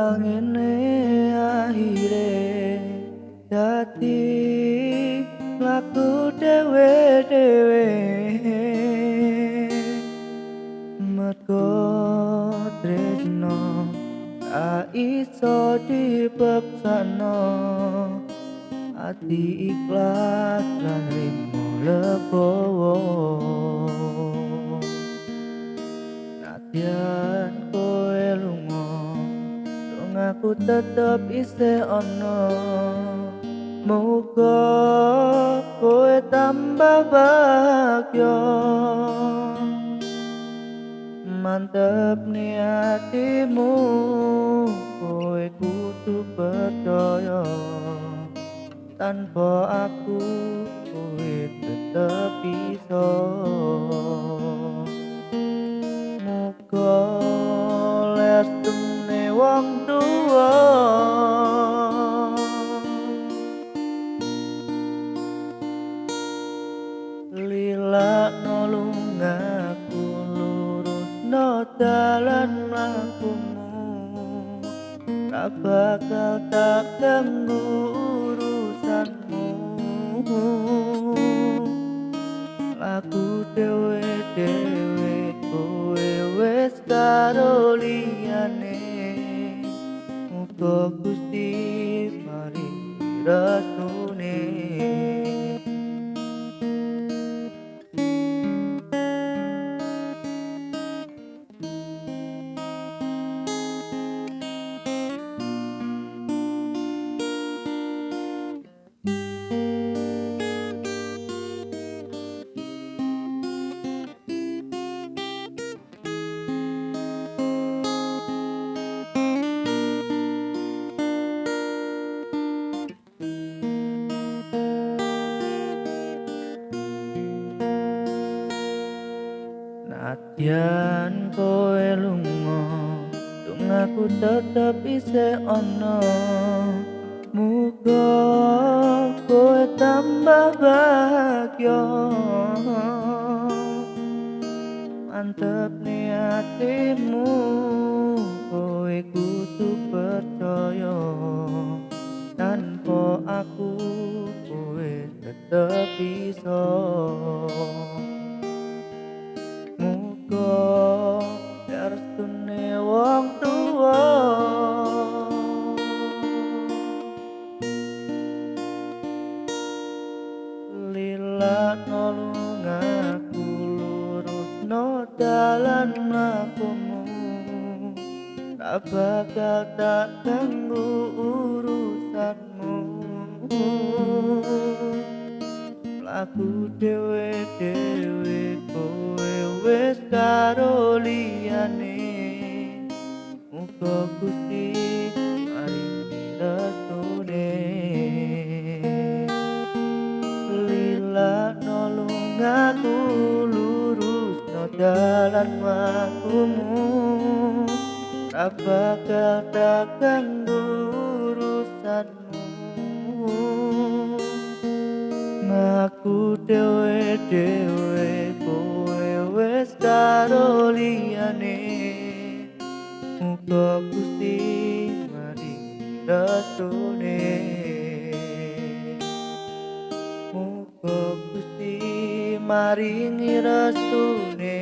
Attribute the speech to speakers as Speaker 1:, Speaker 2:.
Speaker 1: Bakal ngene akhire, dadi mlaku dhewe-dhewe. Mergo tresno tak iso dipeksano, ati ikhlas lan rimo legowo. Nadyan kowe lunga, aku tetep isih ana. Muga kowe tambah bahagia, mantep niatimu, kowe kudu percaya. Tanpa aku kowe tetep iso. Muga lestune wong tuwa, lilakno lungaku, lurusno dalan mlakumu. Ra bakal tak ganggu urusanmu, laku dhewe-dhewe kowe wis karo liyane. Muga Gusti maringi restune. Nadyan kowe lunga, aku tetep isih ana. Muga kowe tambah bahagia, mantep niatimu, kowe kudu percaya. Tanpa aku kowe tetep iso. Muga restune wong tuwa, lilakno lungaku, lurusno dalan mlakumu. Ra bakal tak ganggu urusanmu, mlaku dhewe-dhewe kowe wis karo liyane. Muga Gusti maringi restune. Lilakno lungaku, lurusno dalan mlakumu. Ra bakal tak ganggu urusanmu, ngaku dhewe-dhewe kowe wis karo liyane. Muga Gusti maringi restune. Muga Gusti maringi restune.